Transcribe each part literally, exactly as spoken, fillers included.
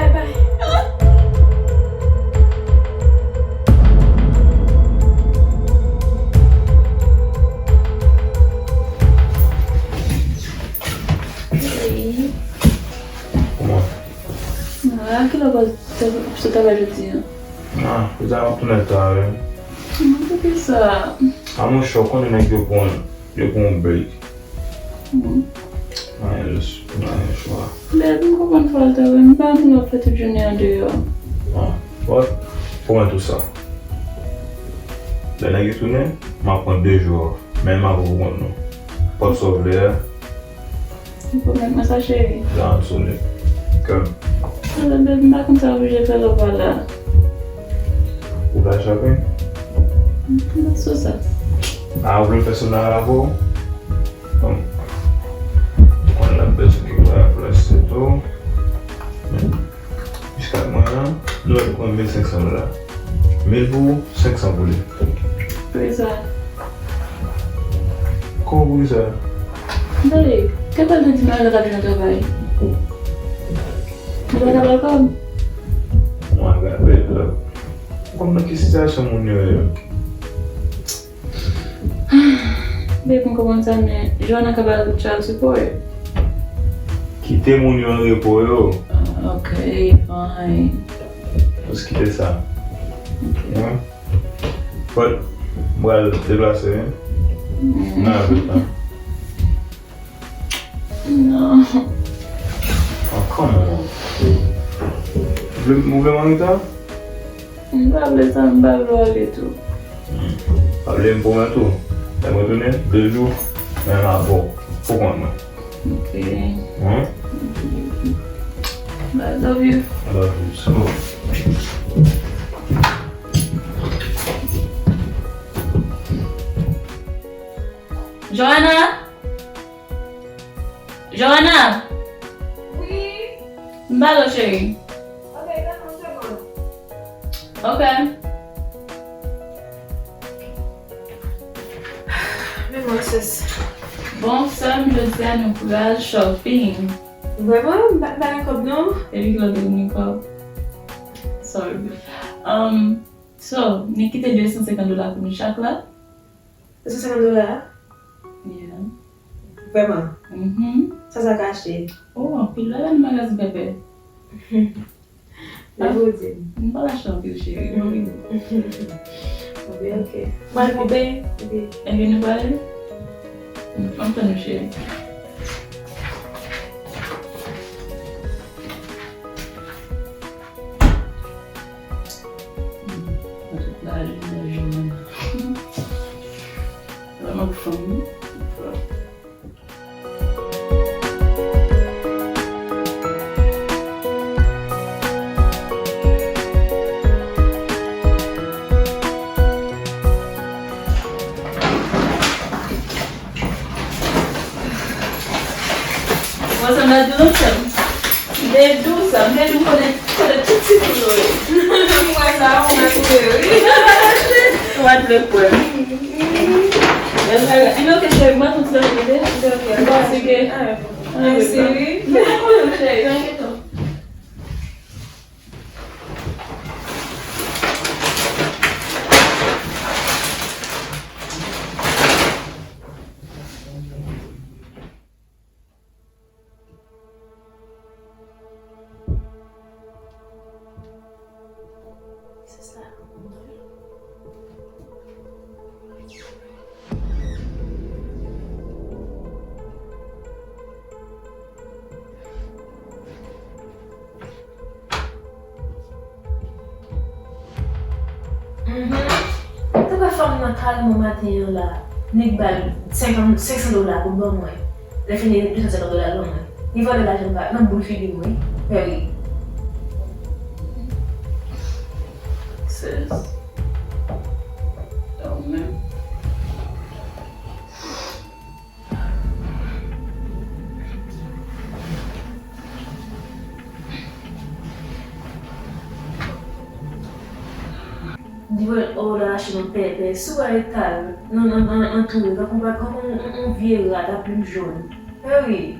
Bye, bye. Kòman? Ah, kilè w sot travay jodi a? Ah, jodi a m ap tounen ta, wi. Mwen, poukisa? Ah, monchè, w konnen nèg yo pran, yo pran yon break. Hmm. Mwen, jis, mwen, chwa. Bèl, m konprann fòltè, wi. M pa vle w ap fè tout jounen an deyò. Ah, but, pwomèt ou sa. Lè nèg yo tounen, m ap pran de jou off. Men m ap poukont nou. Pòt sa w vle a. Ou pwomèt mwen sa, cheri? Jan absoli. Kèm. Alò, baby, m pa konn sa w oblije fè lè w pa la. Ou ka chape? M pa sou sa. A, ou vle m fè sou la avè w? Bon. Ou konn l ap bezwen ki pou la plase tou. Jiska mwen an, nou mèt pran mil senk san dola. Mil pou ou, senk san pou li. Poukisa? Kòman poukisa? Tande, kè pa l te di m alè l ap jwenn travay. Li pa ta ba l kòb? Mwen, gade, ou konn nan ki sitiyasyon moun yo ye. Babe, m konprann sa, men Joanna ka ba l child support. Kite moun yo an repo yo. Ah, ok, fine. Jis kite sa. Ok. Wi. But, m pral deplase, wi. Mm. Nan avil tan. Non. Oh, come on. Ou vle, ou vle m anreta? M pa vle sa, m pa vle w ale tou. Hmm. Pa bliye m pwomèt ou. Lè mwen tounen, de jou, men m avè w. Poukont mwen. Ok. Wi. Bye, love you. I love you too. Joanna! Joanna! Wi? M pale w, cheri. Ok, tann yon segonn. Ok. Men mwen, sis. Bon, sè m, jodi a nou pral shopping. Vrèman? M pa, m pa gen kòb, non. Epi ki lòt ou gen kòb? Sorry. Um, so, nou kite de san senkant dola pou nou chak la. De san senkant dola? Yeah. Vrèman? Mhm. Sa, sa ka achte? Oh, anpil bagay nan magazin pèpè. Lè pou di. M pa lache anpil, cheri. Mwen vini. Ok, ok. Mwen ale pou benyen. Ok. Ebyen, nou prale? Ann tann nou, cheri. Mwen tout lajounen, jounen an. Vrèman pou fanmi. Mwen sanble ak Doudou, sè m. M te di w sa, m te di w kote, kote tout ti poul yo ye. M wè sa, ou mèt tou, wi. Ou pa t vle kwè. Bèl bagay. Anyway, ok, cheri, m ap kontinye rete. Ok, ok. M panse ke, ah, mèsi, wi. Cheri, pa gen tan. Nan kalman maten an la, nèg ba l senkant, senk san dola pou l ban mwen. Lè fini, de san senkant dola l ban mwen. Li vòlè lajan m pa nan boul figi m, wi. Perry. Sis. Sa ou menm. Di mwen, oh, la, achte yon pèpè. Si w pa ret kalm, nan, nan, nan, antoure, tankou, tankou yon, yon, yon vye rat ak plim jòn. Perry.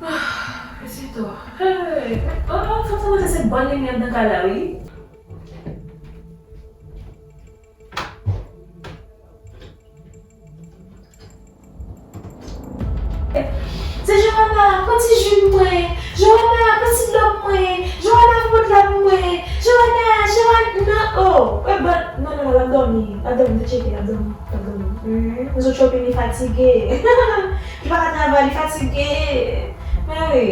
Ah, Besito. Hey! Oh, oh, fanm sa panse se bòn limyè nan kay la, wi. Se Johanna, pran ti ji mwen. Johanna, pran ti dlo mwen. Johanna, vin pot la pou mwen. Johanna, Johanna, non, oh, e bon, non, non, non, l ap dòmi, l ap dòmi, te tcheke, l ap dòmi, l ap dòmi. Mhm, m sot shopping, li fatige. Li pa ka travay, li fatige. Men wi.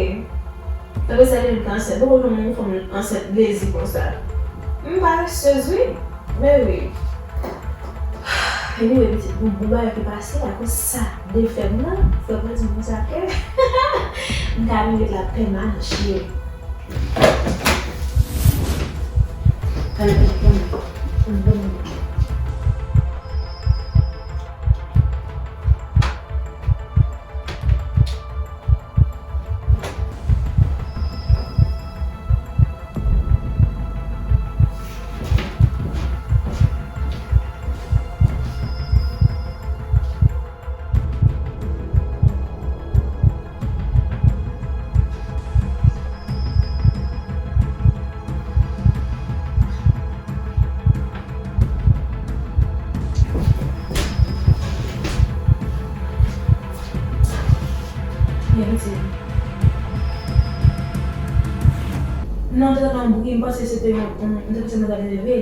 Tankou sa, li ansent. Poko janm wè yon fanm ansent lezi konsa. M paressez, wi. Men wi. Anyway, pitit, bon, bon bagay ki pase la, konsa, de fè m nan, fè mwen di konsa ke m ka vin ret la pèmanan, cheri. Pèmanan, pèmanan. Pèmanan. Byen, pitit. Non, te nan bouki, m panse se te yon, yon, m te panse mwen t ap nève.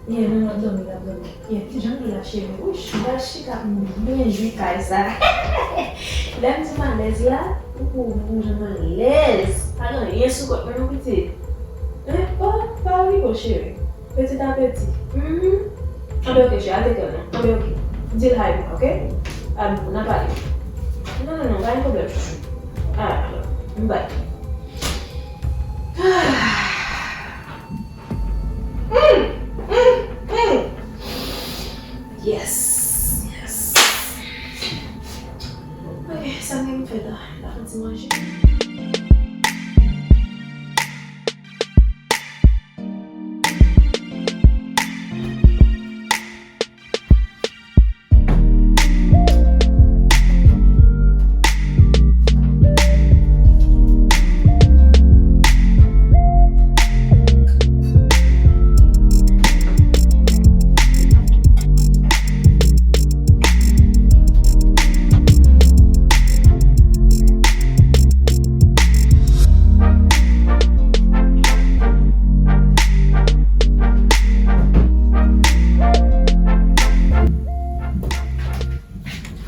Byen, non, l ap dòmi, l ap dòmi. Byen, ti jan nou la, cheri. Wouch, m pral chita pou m byen jwi kay sa. Lè m di m alèz la, ou, ou, ou, jan m alèz. Pa gen anyen sou kont mwen, non, pitit. Hein? Oh, pa rive, cheri. Petit à petit. Mhm. Anben, ok, cheri, al teke w non. Anben, ok. Di l hi mwen, ok? Al, n a pale. Non, non, non, pa gen pwoblèm, chouchou. Ah, m bay. Ah. Mm, mm, mm. Yes, yes. Ok, sa m gen pou m fè la? M pa fè ti manje.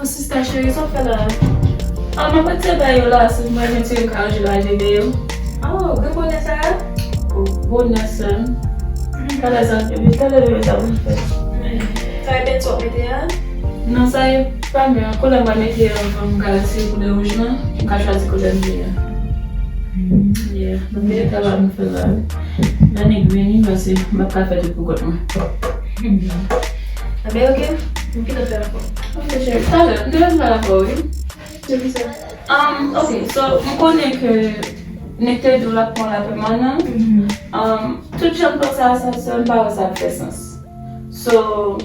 Oh, sista cheri, sa w fè la? Ah, m ap retire bagay yo la, si mwen retire m ka ranje bagay bebe yo. Oh, gen bonè sa a? Oh, bonè sèl. Talè sa, bebe, talè bebe sa pou m fè. Sa e penti w ap mete a? Non, sa e pa mwen. Koulè m pral mete anvan m ka retire koulè wouj lan, m ka chwazi koulè m vle a. Yeah, m mete talè m fè la, wi. Lè nèg vini, paske m p ap ka fè tout pou kont mwen. Anben, ok. M pito fè ankò. Ok, cheri. Talè, m te vin fè ankò, wi. Cheri, sa. Um, ok, so, m konnen ke nèg te di w l ap pran lapèmanan. Mhm. Um, tout jan plan sa, sa, sa, m pa wè sa ap fè sans. So,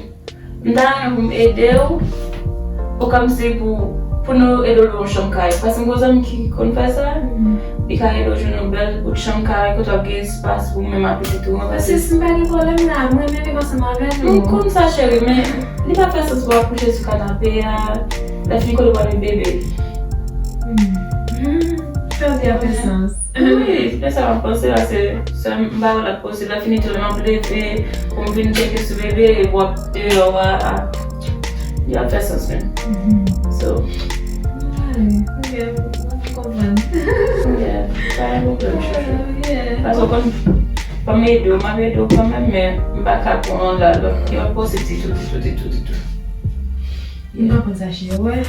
m ta renmen pou m ede w, pou kòmsi pou, pou nou ede w lwe yon chanm kay. Paske m gon zanmi ki konn fè sa, mhm, li ka ede w jwenn yon bèl bout chanm kay, kote w ap gen espas pou ou menm ak pitit ou an, paske sis, m pa gen pwoblèm la, mwen menm menm ansanm avè nou. M konn sa, cheri, men li pa fè sans pou w ap kouche sou kanape a, lè fini kote w pral met bebe. Hmm. Hmm. Sa te ap fè sans. Wi, se sa m ap panse la, se, se m pa wè l ap posib. Lè fini tou, lè m ap leve, pou m vin tcheke sou bebe, epi w ap deyò a, a, li ap fè sans menm. Mhm. So. Ay, ok, m konprann. Yeah, pa gen pwoblèm, chouchou. Yeah. Paske w konn, Fò m ede w, m ap ede w kanmenm, men m pa ka pran w la, lòt yo ap poste ti tou, ti tou, ti tou, ti tou. M konprann sa, cheri, wè.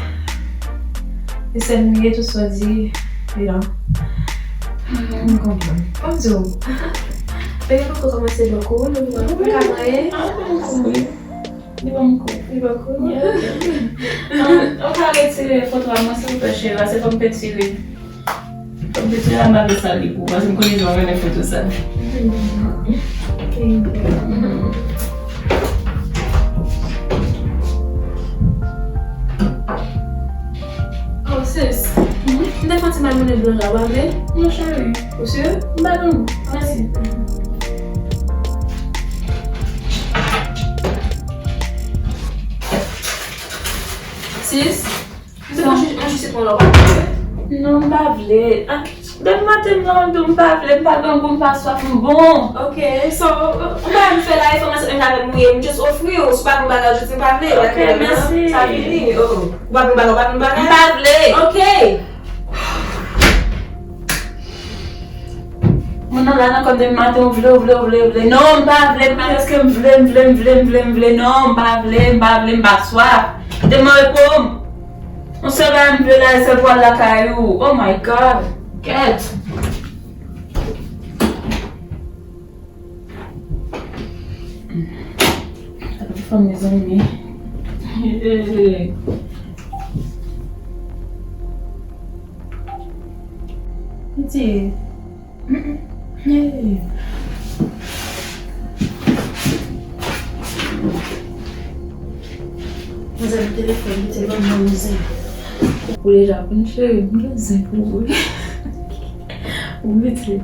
E sèl m ye, tout sa w di, you know. M konprann. Fò m di w, bebe poko kòmanse bò kou, nou pa ka manyen. Ah, li ban m kou, wi. Li ban m kou. Li ban m kou. Yeah. Um, ou ka retire foto a mwen, silvouplè, cheri, paske fò m retire. Fò m retire a, m pa vle sal li pou ou, paske m konnen jan w renmen foto sa. Oh, sis. M te fè ti malmounen blan la, w pa vle? Non, cheri. Ou si? M pa gen gou. Mèsi. Sis, m te fè yon chi-, yon chi sitwon la, w pa vle? Non, m pa vle. Ah, depi maten m nan, m di w m pa vle, m pa gen gou, m pa swaf, m bon. Ok, so, ou pa m fè la, e fò m se menm avè m ou ye, m just ofri w, si w pa gen bagay, w just di m pa vle, ok, mèsi. Sa fini, oh. Ou pa gen bagay, ou pa gen bagay? M pa vle. Ok. Moun nan la nan kò m depi maten, ou vle, ou vle, ou vle, ou vle. Non, m pa vle, m pa vle, paske m vle, m vle, m vle, m vle, m vle. Non, m pa vle, m pa vle, m pa swaf. Kite m nan repo m. Yon sèl bagay m vle la, se pou al lakay ou. Oh my God. Gèt. Gade fanm, mezanmi. Piti. Hey. Manzè nan telefòn, li te ban mwen yon zen. Ou deja konn, cheri, m gen zen pou ou. Ou piti.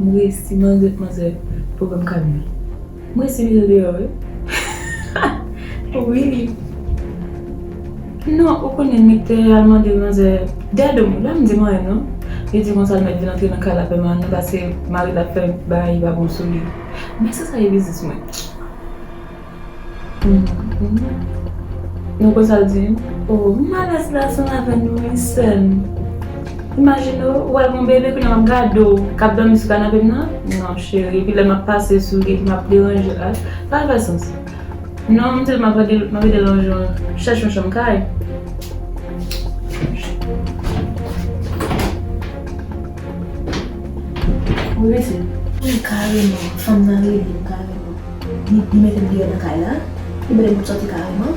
M resi, manzè, manzè, pwoblèm kamyon. M resi mete deyò, wi. Wi. Non, ou konnen, m te al mande manzè, dèyè do m, la m di m anyen, non. Li di konsa l mèt vin antre nan kay la pèmanan, paske mari l ap fè bagay ki pa bon sou li. Men se sa e biznis mwen. Mhm. Nou konn sa l di m? Oh, m alèz la ansanm avè nou, wi, sè m. Imajine w, ou al gen yon bebe, kounye a m ap gade w, k ap dòmi sou kanape m nan? Non, cheri, epi lè m ap pase sou li, m ap deranje l, pa fè sans. Non, m di l m ap ede, m ap ede l ranje yon, chèche yon chanm kay. Wi, mesye. Wi, kareman, fanm nan rele m kareman. Li, li mete m deyò nan kay la. Li mande m pou m sòti kareman.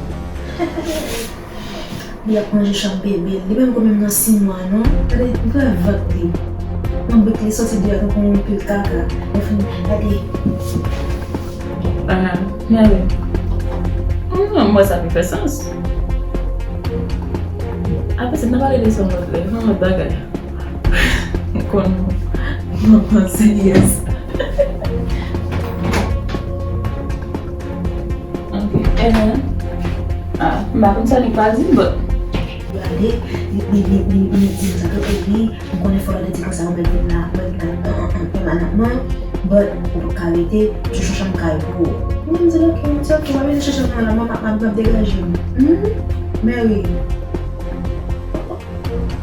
Li ap ranje chanm bebe l. Li pa menm konn menm nan sis mwa, non. Gade, m kwè vant li. Nan brik li sòti deyò tankou yon pil kaka. Anfen, gade. Ah, men, hmm, mwen sa pa fè sans. Apre sa, n a pale de sa yon lòt lè, yon lòt bagay. M konn, mwen panse, yes. Ok, and then, ah, m pa konn sa li pral di, but. Gade, li, li, li, li, li di m sa tou, epi, m konnen fò lè di konsa, ou mèt vin la, ou mèt vin la, an, an, an, pèmanantman, but, ou p ap ka rete, chèche yon chanm kay pou ou. Mwen, m di l, ok, m di, ok, m ap vin chèche yon chanm la, mwen, m ap, m ap, m ap degaje m. Hmm? Men wi.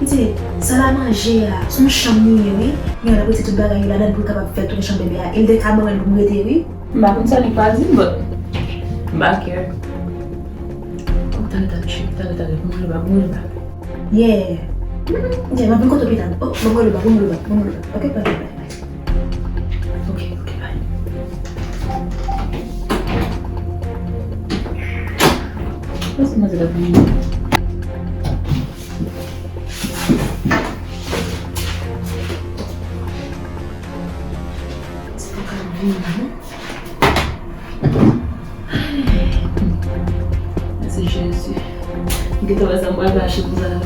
Piti, sal a manje a, se yon chanm li ye, wi. Gen lè l ap retire tout bagay yo ladan l pou l kapab fè tounen chanm bebe a. E l te ka ban mwen l pou m rete, wi. M pa konn sa li pral di m, but m pa care. Oh, talè, talè, cheri, talè, talè, ban m rele w bak, ban m rele w bak. Yeah. Yeah, m ap vin kote w pi ta. Oh, ban m rele w bak, ban m rele w bak, ban m rele w bak. Ok, bye, bye, bye. Ok, ok, bye. Mwen se manzè la vini. Se pou ka vini, non? Mèsi Jezi. M gentan wè sa m pral mache pou sa la.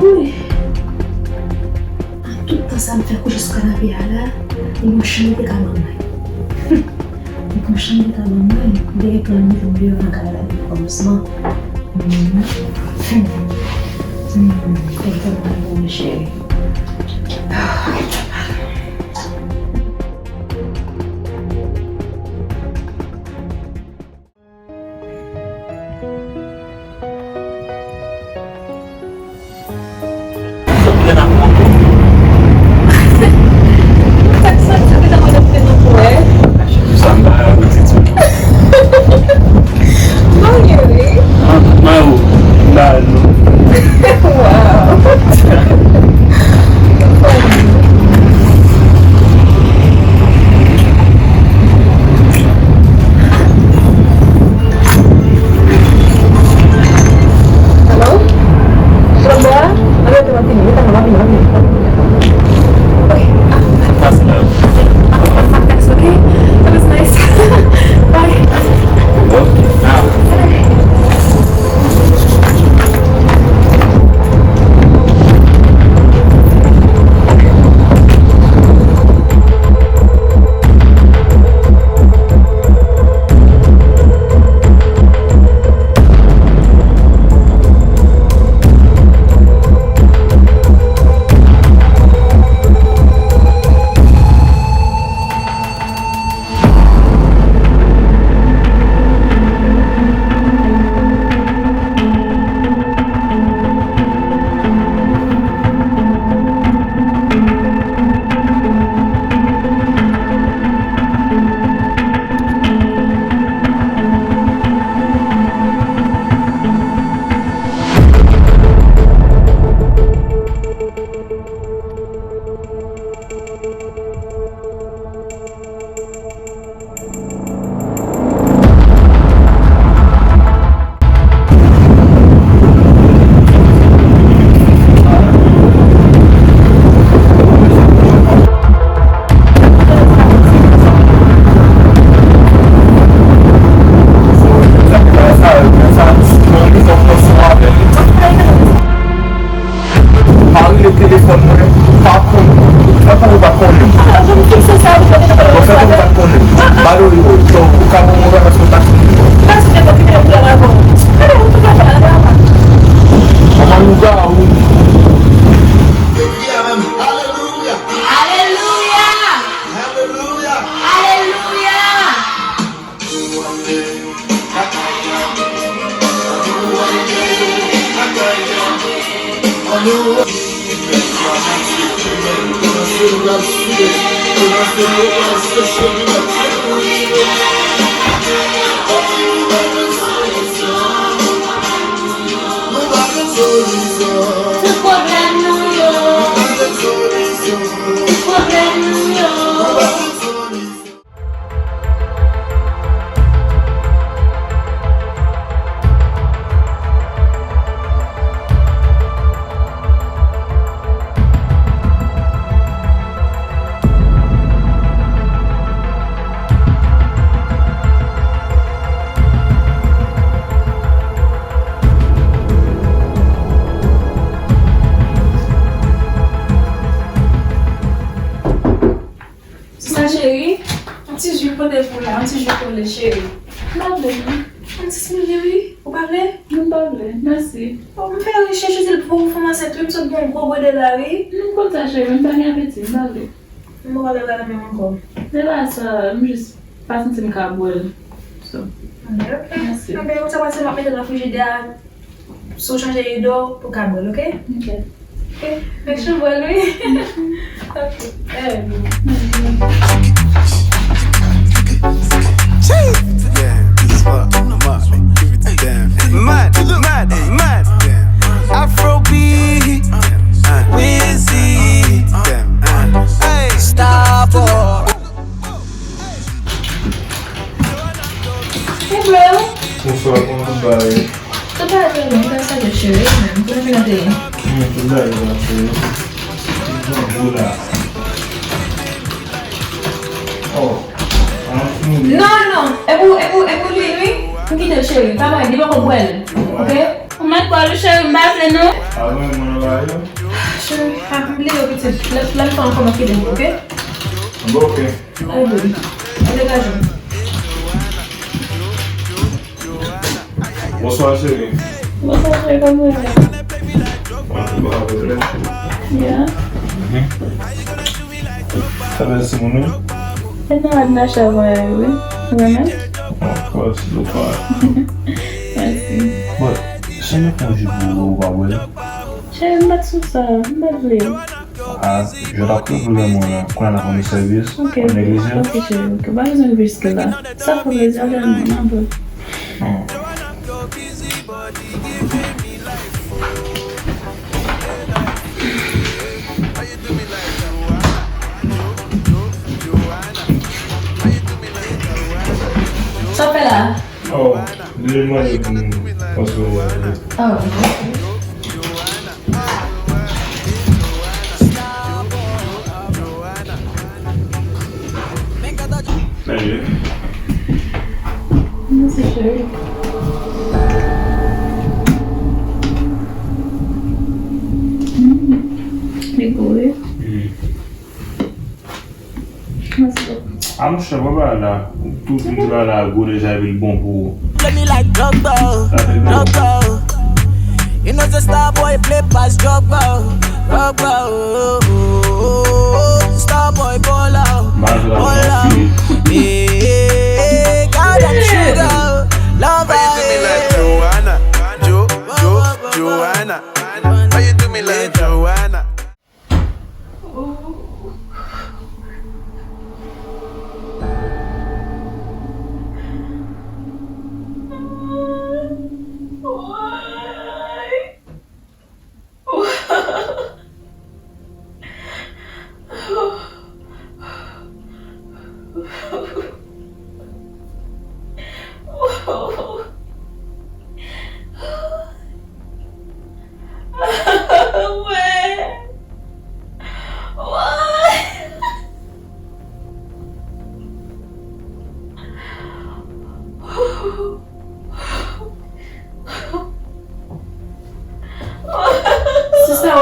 Wi. An tout tan sa m fè kouche sou kanape a la, li gon chanm li te ka ban mwen. Li gon chanm li te ka ban mwen. M te gen plan mete m deyò nan kay la depi kòmansman. Mhm. Mhm. Fè m fè m mal pou mwen, cheri. Ah, Sot lè n ap pran kou. Fò mwen pa konnen. Fè pou ou pa konnen. Ah, jan m fikse sa, ou konnen. Bon, fè pou ou pa konnen. Ba do yo, yo, ou ka bon mwen paske ou pa konnen. Paske ou pa konnen. Gade, ou tout la fè la, la. Kòman nou ka, ou? Alelouya! Alelouya! Alelouya! Alelouya! Tout pwoblèm nou yo. Tout pwoblèm nou yo. Sista cheri, yon ti ji pote pou la, yon ti ji pou li cheri. M pa vle non. Yon ti smoothie wi, ou pa vle? Non, m pa vle, mèsi. Bon, m fè rechèch itil pou ou fanm ansent wi, m sot gen yon gwo bwede la wi. Non, m konn sa cheri, men m pa gen apeti, m pa vle. M pa vle pral menm ankò. Se pa sa, m jis pa santi m ka bwè l. So, mèsi. Anben, ou sa pase m ap mete nan frijidè a. Si w chanje ide w, pou ka bwè l, oke? Ok. Ok. Mèt chanbwèl, wi. Ok. Eh, yeah, this fuck, I'm up. Give it to them. Mad, mad, mad. Afrobeat. Wizzy. Hey. Starboy. Hey, bro. Bonswa, kòman tout bagay? Tout bagay trè byen, mwen salye w cheri, men kòman vin ateri? Hmm, tout bagay byen, cheri. Ki jan w la? Oh, an sou li. Non, non, e pou, e pou, e pou lwil wi. M kite l cheri, pa bay, li poko bwè l, oke? Ou mèt bwè l wi cheri, m pa vle non. Ah bon, mwen nan bagay yo? Cheri, ah, m bliye w pitit. Lè, lè m fè ankò m ap kite l, oke? Bon, oke. Ay, baby. Al degaje w. Bonswa, cheri. Bonswa, cheri, kòman w ye? Mwen, mwen, mwen, mwen. Yeah. Mhm. Sa bèl timoun, wi. E nan Adnacha voye, wi. Ou renmen? Of course, Lupa. Mèsi. But, si mwen fè yon ji pou ou, ou pa bwè l? Cheri, m pa t sou sa, m pa t vle. Ah, je t'en prie pou lè mwen la. Kounye a n ap rann ou sèvis. Ok, an neglijan. Ok, cheri, ok. Ou pa bezwen vin jiske la. Sa fè plezi, al dèyè mwen, n ap vle. Hmm. Sa w fè la? Oh, li mande pou m pase w. Oh, ok. Salut. Mèsi, cheri. Mm. Li gou, wi. Mm. Mèsi bokou. Ah, monchè, papa la, ou tou fin di bagay la gou deja epi l bon pou ou. Play me like Drogba, Drogba. You know the star boy play pass Drogba, Drogba. Star boy ball out, ball out. Hey, God, I'm sugar, lover. Why you do me like Joanna, Jo, Jo, Joanna? Why you do me like Joanna? Wè.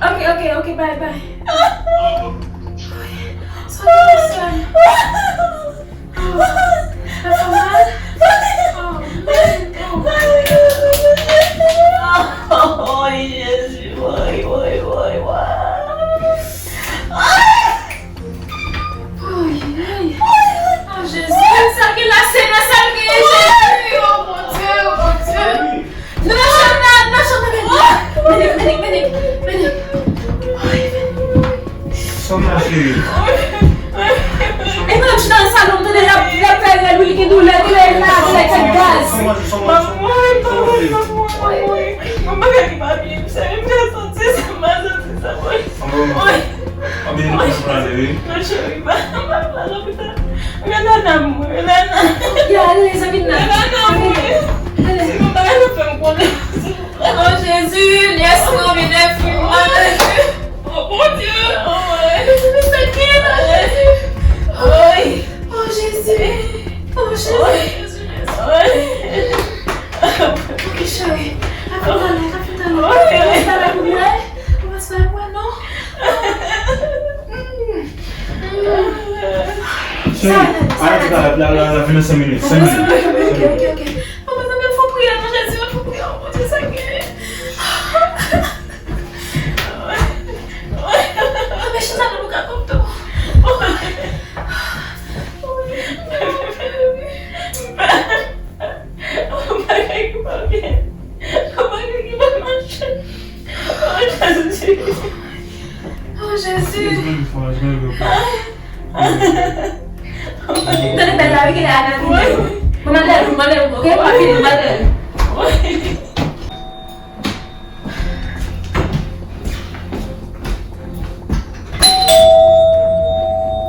Ok, ok, ok, bye, bye. Sorry, sorry. Oh, sa fè mal? Oh, man, oh. Oh, Jezi, woy, woy, woy, woy. Ay, ay. Oh, Jezi, sa ki la, se nan sa l gen, Jezi. Oh, mon Dieu, oh, mon Dieu. Nou nan chanm nan, nou nan chanm nan. Menik, Menik, Menik, Menik. Ay, Menik. Sa m nan, cheri? E mwen, m chita nan salon, m tande l ap, l ap fè rèl, wi, li gen doulè, doulè, la, doulè, fè gaz. Sa m nan, sa m nan, sa m nan? Mwen pa ka gen papye, m sere, m ka santi sa, m pa santi sa, mwen. Anben, anben, nou pran wi. Non, cheri, pa, pa, pa lopital. Renana mouri, Renana. Ya, ale, zanmi nan. Renana mouri. Ale. Si nou pa ka fè m konnen. Oh, Jezi, lyès nan mine fwi. Oh, mon Dieu. Oh, Jezi, sa ki la, Jezi. Oy. Oh, Jezi. Oh, Jezi. Oy. Ok, cheri. Ka fè talè, ka fè talè. Oy. Ou pa se pa pou mwen, ou pa se pa pou mwen, non. Cheri, arete la, la, la, la, vin nan senk minit, senk minit. Ok, ok, ok. Papa, sa mèt fò priyè, non, Jezi, mèt fò priyè, oh, Bondye, sa gen. Papa, chita nan bouka kòm tou. Bagay ki pa byen. Bagay ki pa mache. Oh, Jezi. Oh, Jezi. Tande bèl la, wi, ki lè a nan vini. Mwen, mwen lè, mwen lè, ok? Mwen fini, mwen lè.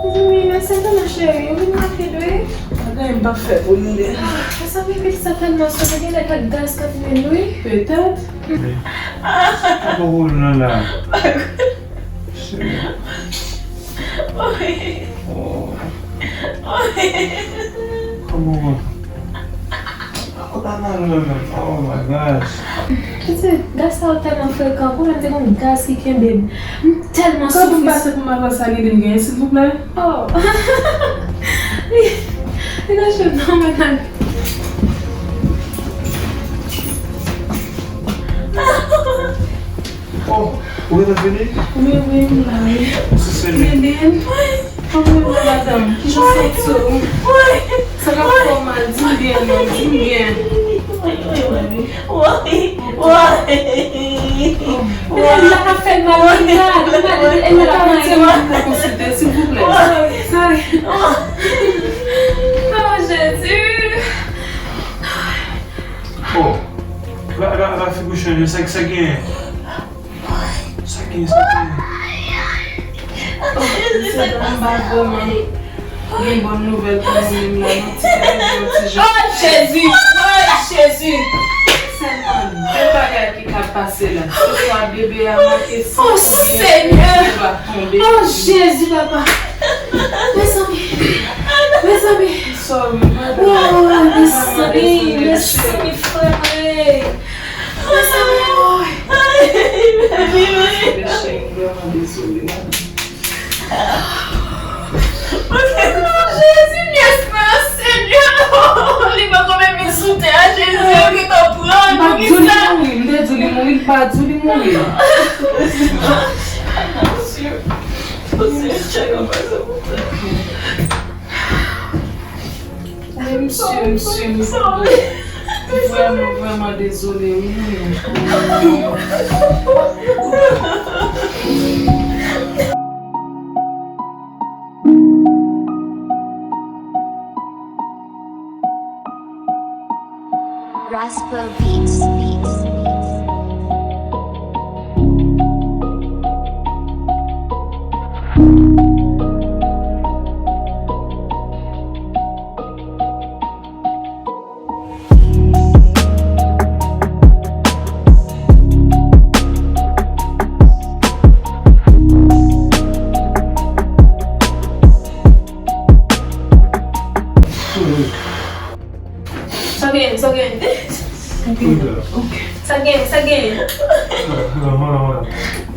Mezanmi, mèsi entènè cheri, ou vin rapid wi. Bagay m pa fè pou li. Mezanmi, pitit sa tèlman sote, genlè kèk gaz k ap nwi l wi. Petèt. Ou poko nan la. Cheri. Oh. Kòman w kontan? Oh my gosh. Pitit, gaz sa yo tèlman frekan. Kounya m te gon gaz ki kenbe m. M tèlman soufri. Kòman m pase pou m al wè sa Liline genyen, silvouplè? Oh. Li, li nan cho non, men. Oh, ou gentan fini? Wi, wi, m la, wi. Mèsi, Senyè. Liline. Kòman w ye, madanm? Kijan w santi w? Sa k ap fè w mal? Di m byen non, di m byen. Woy, woy. Li la ka fè l mal, li la, li la, li la, li la. Ou ka mete mwen pou konsilte, silvouplè? Woy. Oh, Jezi. Oh, la, la, la figi w chanje, sa, sa gen? Sa gen, sa gen? Oh, mesye dam, m pa vrèman gen bòn nouvèl pou nou menm la, non, ti bebe, yon ti jan. Oh, Jezi! Oh, Jezi! Sèlman de bagay ki ka pase la. Se swa bebe a manke san, oubyen li va tonbe. Oh, Jezi, papa! Mezanmi! Mezanmi! Sorry, madanm. Oh, mezanmi, mezanmi, frè mwen. Mezanmi, oh. Ay, baby, baby. Cheri, m vrèman dezole, madanm. Oh, Jezi, nyès mwen, Senyè. Li poko menm vin sou tè a, Jezi, yo gentan pran l, poukisa? M pa di w li mouri, m te di w li mouri, m pa di w li mouri. Wi, msye, msye, msye. Vrèman, vrèman dezole, wi. Raspa Beats.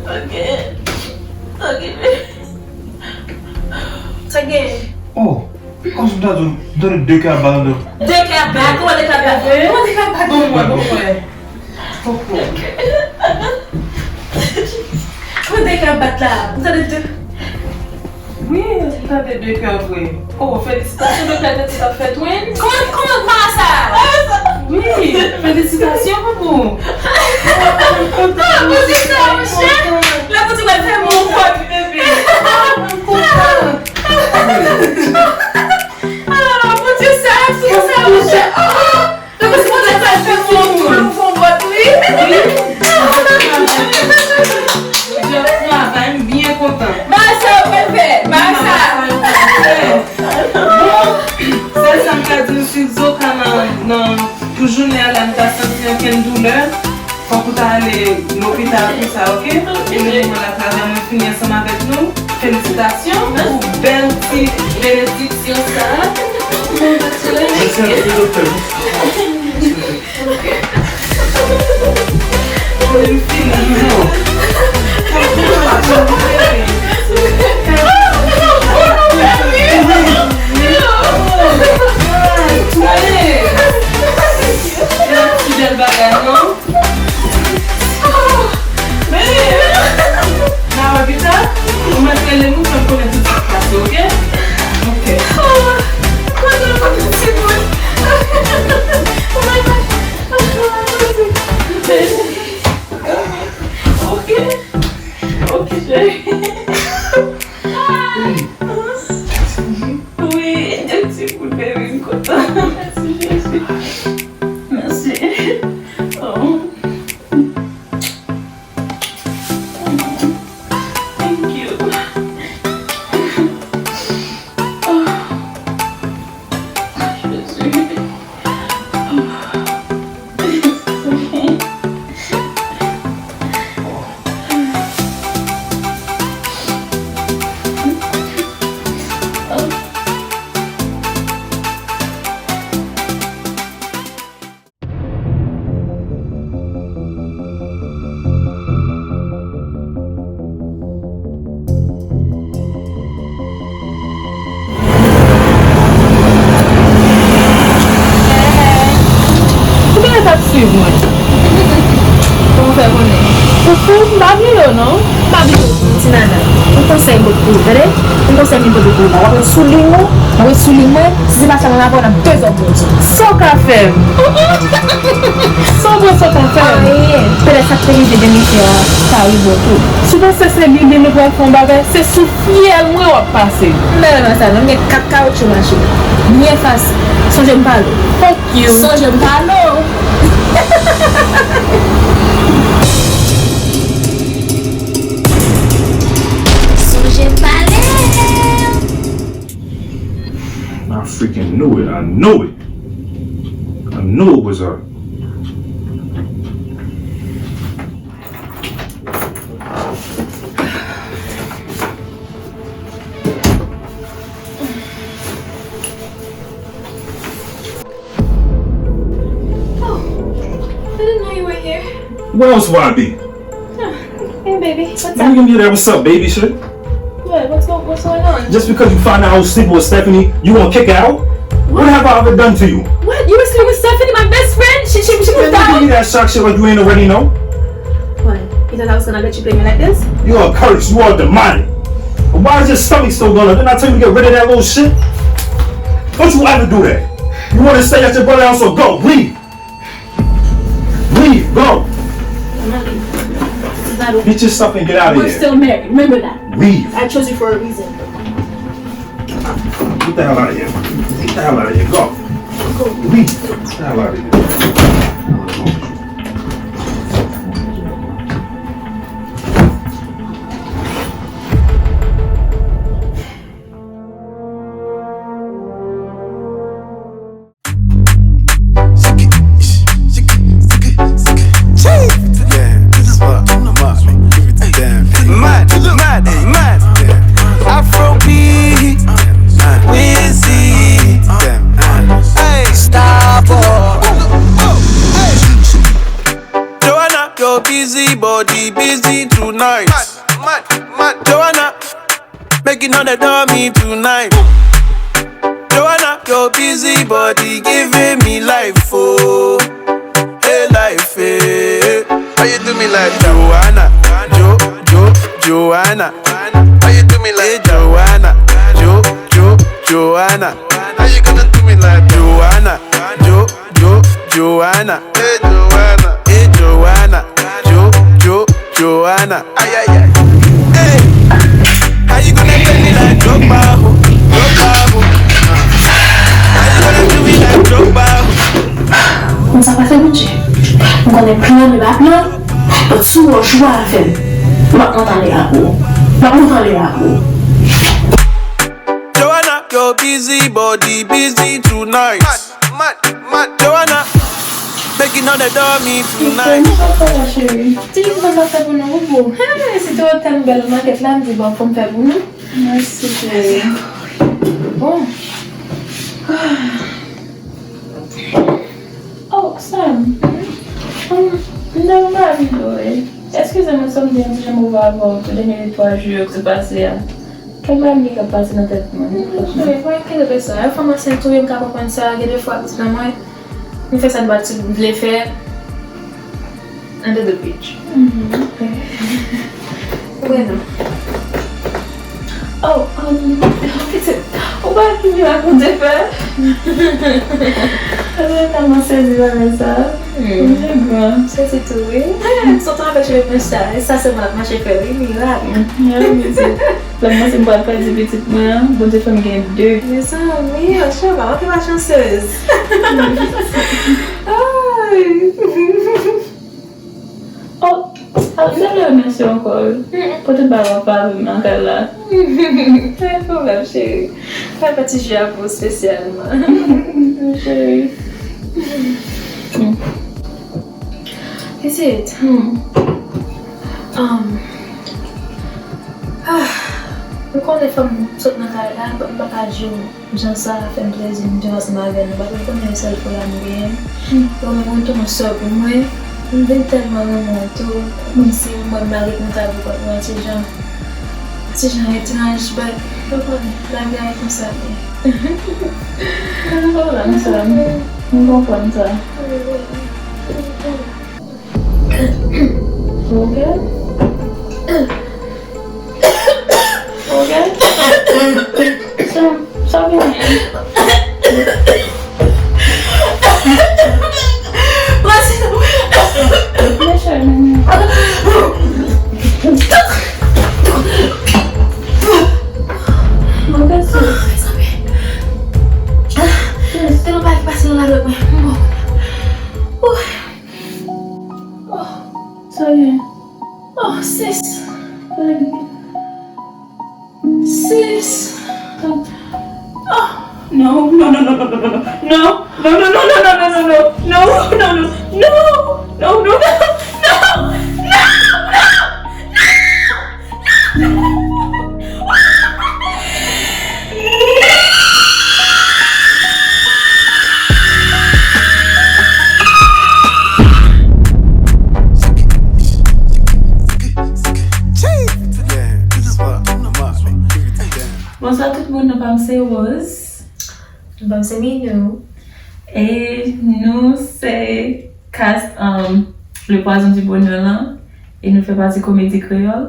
Ok. Ok, baby. Sa gen? Oh, kòmsi m ta di w, m tande de kè ap bat anndan. De kè ap bat? Kòman de kè ap bat? Kòman de kè ap bat? Bon, mwen, bon, mwen. Kòman de kè ap bat la? M tande de. Wi, m tande de kè vre. Oh, felisitasyon, doktè te di sa fèt, wi. Kòman, kòman, kòman sa? Wi, felisitasyon, poupou. Ah, Bondye sa, monchè. Lè Bondye pral fè mwen yon fòt, bebe. Ah, Bondye sa, Bondye sa, monchè. Oh, oh. Lè Bondye pral fè mwen yon fòt, wi. Wi. Jodi a, m byen kontan. Bagay sa yo pral fèt, bagay sa. Bon, sèl sa m ka di w, si w ka nan, nan, pou jounen an la, m ta santi ankenn doulè, fòk ou ta ale lopital pou sa, oke? E le moman la, travay mwen fini ansanm avèk nou. Felisitasyon pou bèl ti benediksyon sa. Congratulations. Mèsi anpil, doktè. N a lopital, ou mèt rele nou, fè n konnen tout sa k pase, oke? Oke. Oke. Oke, cheri. Wi, de ti bout, baby, m kontan. Mèsi, Jezi. Mèsi. Oh. Thank you. Oh. Jezi. Poukisa w t ap swiv mwen? Kòman w fè konnen? Ou fou? M pa bliye w non. M pa bliye w. Ti nana, yon konsèy m pot pou ou, tande? Yon konsèy m pot pou ou la. W ap ret sou liy mwen, w ap ret sou liy mwen. Si se pa sa, mwen avè w n ap de zòm pèdi. Sa w ka fè m? Sa w panse w ka fè m? Anyen. Petèt sa k te rive de misye a, sa rive w tou. Si w panse se li menm li pral fè yon bagay, se sou fyèl mwen w ap pase. M pa renmen sa non, m gen kat kawoutchou mache. Byen fasil. Sonje m pale w. Fuck you. Sonje m pale w. Sonje m pale w. I freaking knew it. I knew it. I knew it was her. Oh, I didn't know you were here. Where else would I be? Ah, hey, baby. What's up? Now you can do that. What's up, baby shit? What? What's go-, what's going on? Just because you found out I was sleeping with Stephanie, you gonna kick her out? What? What have I ever done to you? What? You were sleeping with Stephanie, my best friend? She, she, she moved out? Man, you give me that shock shit like you ain't already know? What? You thought I was gonna let you play me like this? You are a curse. You are demonic. Why is your stomach still going up? Didn't I tell you to get rid of that little shit? Don't you ever do that. You wanna stay at your brother's house, so go. Leave. Leave. Go. I'm not leaving. This is not over. Get your stuff and get out of here. We're still married. Remember that. Leave. I chose you for a reason. Get the hell out of here. Get the hell out of here. Go. Go. Leave. Get the hell out of here. Mad, mad, mad. Afrobeat. Hey, Starboy. busy body busy tonight. Mad, mad, mad. Joanna, make you know the door me tonight. Joanna, your busy body giving me life, oh. Hey, life, eh. How you do me like that? Joanna, Jo, Jo, Joanna. How you do me like that? Joanna, Jo, Jo, Joanna. How you gonna do me like that? Joanna, Jo, Jo, Joanna. Hey, Joanna. Hey, Joanna. Jo, Jo, Joanna. Ay, ay, ay. Hey. How you gonna play me like Drogba, ho? Drogba, ho? How you gonna do me like Drogba, ho? Konn sa pase, Bondye. M konnen plan li pa plan. But si w jwe avè m, m ap monte anlè a pou ou. M ap monte anlè a pou ou. Joanna, your busy body busy tonight. Mad, mad, mad. Joanna, make you know the door me tonight. Mwen pa la, cheri. Ti jan mwen pa fè pou nou, pou. He, se te otan bèl makèt la, m di, bon, fò m fè pou nou. Mèsi, cheri. Bon. Oh, Sam. Um, m te anvi do, wi. Eskize m, Sam, m te yon ti jan move avè w tou dènye de twa jou yo ki te pase a. Kèk bagay ki ap pase nan tèt mwen. Non, cheri, pa enkyete de sa. Enfòmasyon tou, m ka konprann sa. Gen de fwa, pitit mwen, m fè sa m pa t vle fè. Under the bridge. Mhm, ok. Wè non. Oh, um, pitit, ou pa ki vin rakonte pè? Mwen tèlman sezi bagay sa. Hmm. Mwen gran. Sezi tou, wi. Sòt anpèche mwen sa. E sa sèlman l ap mache fè, wi, mirak. Mwen pitit. Lè m panse m pral pèdi pitit mwen an, Bondye fè m gen de. Mezanmi, oh, Chama, ou te malchansez. Ay. Oh, ah, m te vle remèsye w ankò, wi. Mm-mm. Pou tout bagay w ap fè avè m nan kay la. Pa gen pwoblèm, cheri. Fè pati jou a pou w espesyalman. Cheri. Mm. Pitit. Hmm. Um, ah, ou konnen fò m sot nan kay la, m pa ka di w jan sa fè m plezi m te ansanm avè nou. Paske ou konnen yon sèl frè a m genyen. Hmm. Ou menm ou tounen sè pou mwen. M vin tèlman renmen w tou. Kòmsi m wè malgre nou ta viv kòt nou an ti jan, ti jan etranj, but ou konnen, lavi a e konsa l ye. Pa gen pwoblèm, sè m. M konprann sa. Ok. Ok. Sa, sa vini. Mezanmi. Sis. Te yon bagay ki pase nan ladwèt mwen. M bon. Oh. Sa gen? Oh, sis. Sa gen? Sis. Oh. No, no, no, no. Bonswa tout moun, non pa m se Rose. Non pa m se Minou. E nou se cast, um, Le Poison du Bonheur lan. E nou fè pati Komedi Kreyòl.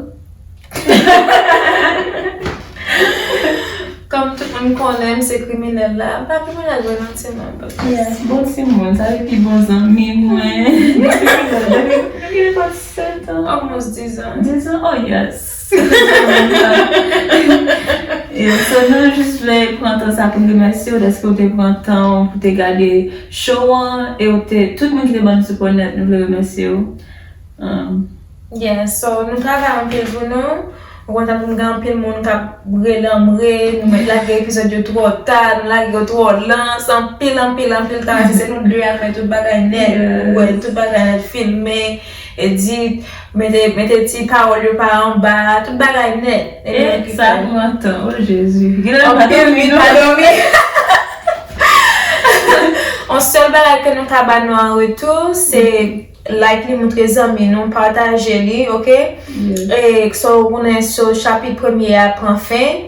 Kòm tout moun konnen, m se kriminèl la. M pa kriminèl vre non, ti moun. Yes, bon ti moun, sa se pi bon zanmi mwen. Nou gen disèt an. Almost diz an. Diz an? Oh, yes. Yeah, so nou jis vle pran tan sa pou n remèsye w dèske w te pran tan w pou te gade show an, e w te, tout moun ki te ban nou sipò nèt, nou vle remèsye w. Um, Yeah, so nou travay anpil pou nou. Ou konn tankou m gen anpil moun k ap rele m, re, nou mèt lage epizòd yo twò ta, nou lage yo twò lan, se anpil, anpil, anpil travay. Se nou de a fè tout bagay nèt. Yes. Ou wè, tout bagay nèt, filme, edit, mete, mete ti pawòl yo pa anba, tout bagay nèt. E nou okipe. E sa pran tan, o Jezi. Gen lè m pa dòmi, non. Anpil nuit pa dòmi. Yon sèl bagay ke nou ka ba nou an retou, se Like li, montre zanmi nou, pataje li, oke? Yes. E so ou konnen, so chapit premye a pran fen.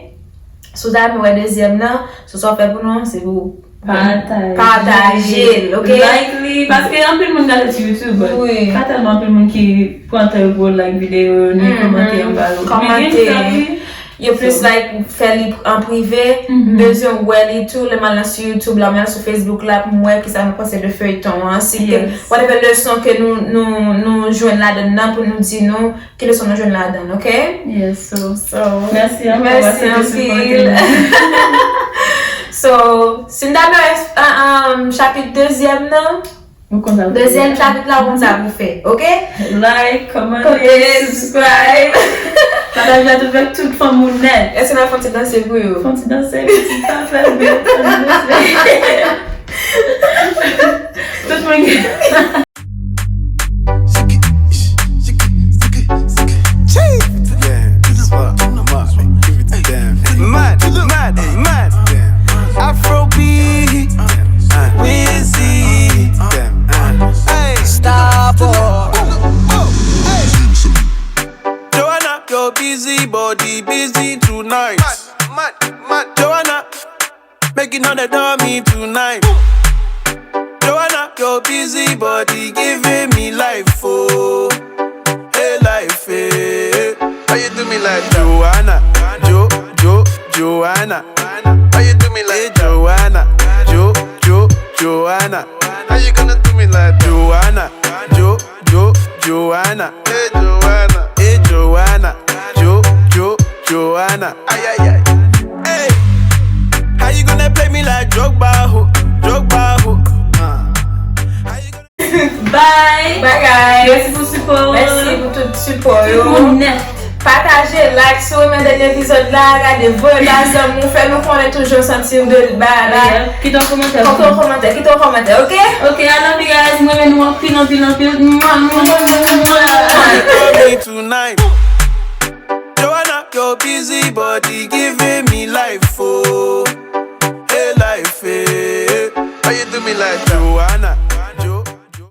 Si w ta renmen wè dezyèm nan, so sa w fè pou nou, se pou Pataje. Pataje l, oke? Like li, paske anpil moun gade sou YouTube. Wi. Pa tèlman anpil moun ki pran tan yo pou yo like videyo yo, ni Mhm. kòmante anba yo. Men gen Kòmante. sa ki Yo plis like fè li an prive, Mhm. bezwen wè li tou, lè m al sou YouTube la, m al sou Facebook la, pou m wè kisa nou panse de feyton an. Si ke, Yes. whatever leson ke nou, nou, nou jwenn ladan nan pou nou di nou, ki leson nou jwenn ladan, oke? Yes, so. So, Mèsi ankò mèsi paske te sipòte anpil. nou. So, si n ta nan, um, chapit dezyèm nan, Ou konn sa pou dezyèm fè. Chapit la, ou konn sa pou fè, oke? Like, kòmante, Kòmante, subscribe. Pataje avèk tout fanm ou nèt. Èske n ap fè yon ti danse pou yo? Fè yon ti danse, ti pa fè byen, fè yon ti danse. Tout moun gen. Shake it, shake it, shake it, shake it. Cheese. Damn, this is what I'm about. Give it to them. Mad, mad, mad. Damn. Afrobeat. Damn. Wizzy. Damn. Hey. Star boy. Joanna, your busy body busy tonight. Mad, mad, mad. Joanna, make you know the dummy tonight. Joanna, your busy body giving me life, oh. Hey, life, eh. How you do me like that? Joanna, Jo, Jo, Joanna. How you do me like that? Joanna, Jo, Jo, Joanna. How you gonna do me like that? Joanna, Jo, Jo, Joanna. Hey, Joanna. Hey, Joanna. Jo, Jo, Joanna. Ay, ay, ay. Hey. How you gonna play me like Drogba, ho? Drogba, ho? Uh. How you gonna Bye. Bye, guys. Mèsi pou sipò. Mèsi pou tout sipò yo. Tout moun nèt. Pataje, like, si w renmen dènye epizòd la, gade, voye ba zanmi w, fè nou konnen toujou santi w de ba la. Yeah. Kite yon kòmantè. Kite yon kòmantè, kite yon kòmantè, oke? Ok, I love you guys. Mwen renmen nou anpil, anpil, anpil. Mwah, mwah, mwah, mwah, mwah. Love me tonight. Joanna, your busy body giving me life, oh. Hey, life, eh. How you do me like that? Joanna,